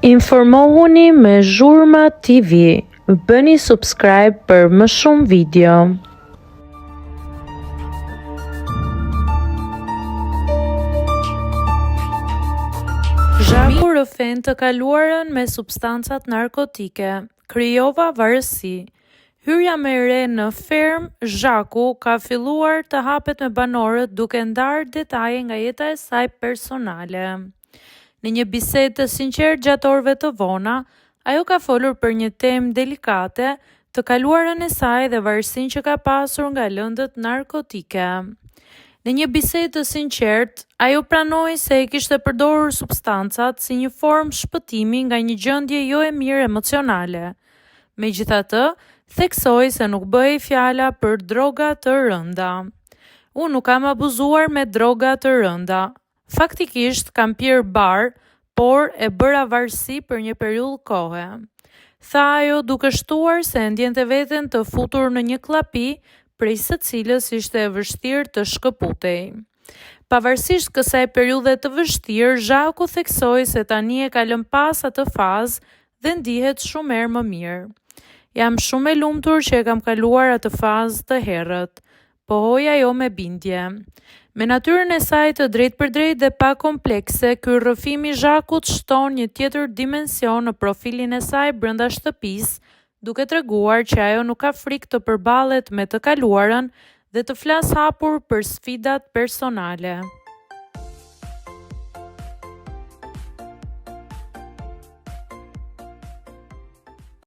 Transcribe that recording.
Informohuni me Zhurma TV, bëni subscribe për më shumë video. Zhaku rrëfen të kaluarën me substancat narkotike, Krijova varësi. Hyrja më e re në fermë, Zhaku ka filluar të hapet me banorët duke ndarë detaje nga jeta e saj personale. Në një bisedë të sinqertë gjatë orëve të vona, ajo ka folur për një temë delikate, të kaluarën e saj dhe varësinë që ka pasur nga lëndët narkotike. Në një bisedë të sinqertë, ajo pranoi se e kishte përdorur substancat si një formë shpëtimi nga një gjendje jo e mirë emocionale. Megjithatë, theksoi se nuk bëhej fjala për droga të rënda. Unë nuk kam abuzuar me droga të rënda. Faktikisht kam pirë bar, por e bëra varësi për një periudhë kohe. Tha ajo duke shtuar se e ndjente veten të futur në një kllapi prej së cilës ishte e vështirë të shkëputej. Pavarësisht kësaj periudhe të vështirë, Zhaku theksoi se tani e ka lënë pas atë fazë dhe ndihet shumë herë më mirë. Jam shumë e lumtur që e kam kaluar atë fazë të herët, pohoi ajo me bindje. Me natyrën e saj të drejtpërdrejtë dhe pa komplekse, ky rrëfim i Zhakut shton një tjetër dimension në profilin e saj brenda shtëpisë, duke treguar që ajo nuk ka frikë të përballet me të kaluarën dhe të flasë hapur për sfidat personale.